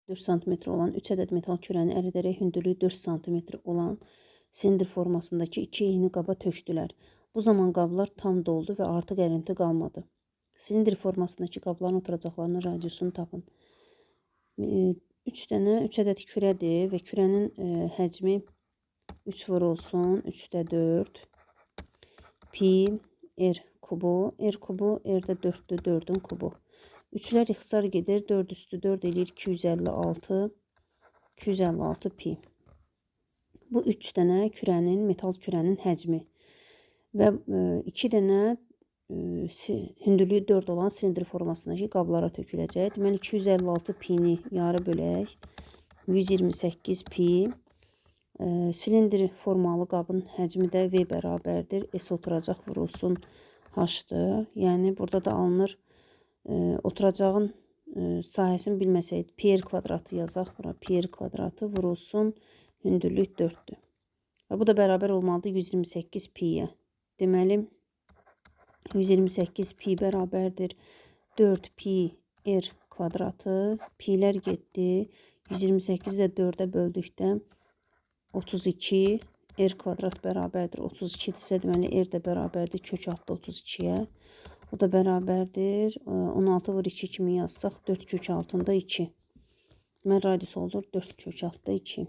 4 sm olan 3 ədəd metal kürəni əridərək hündürlüyü 4 sm olan silindr formasındakı 2 eyni qaba tökdülər. Bu zaman qablar tam doldu və artıq ərinti qalmadı. Silindr formasındakı qabların oturacaqlarının radiusunu tapın. 3 dənə 3 ədəd kürədir və kürənin həcmi 3 vurulsun 3-də 4 pi r kubu. R kubu r-də 4-dür, 4-ün kubu. 3-lər ixtisar gedir. 4 üstü 4 eləyir 256. 256 pi. Bu 3 dənə kürənin, metal kürənin həcmi və 2 dənə hündürlüyü 4 olan silindr formasındakı qablara töküləcək. Deməli 256 pini yarı bölək. 128 pi. Silindr formalı qabın həcmi də V bərabərdir. S oturacaq vurulsun H-dır. Yəni burada da alınır oturacağın sahəsini bilməsək pi r kvadratı yazaq bura. Pi r kvadratı vurulsun hündürlük 4-dür. Və bu da bərabər olmalıdır 128 pi-yə. Deməli 128 pi bərabərdir 4 pi r kvadratı. Pi'lər getdi. 128-i də 4-ə böldükdə 32 r kvadrat bərabərdir 32 isə deməli r də bərabərdir kök altda 32-yə. O da bərabərdir 16 vur 2 kimi yazsaq 4 kök altında 2. Deməli radius olur 4 kök altda 2.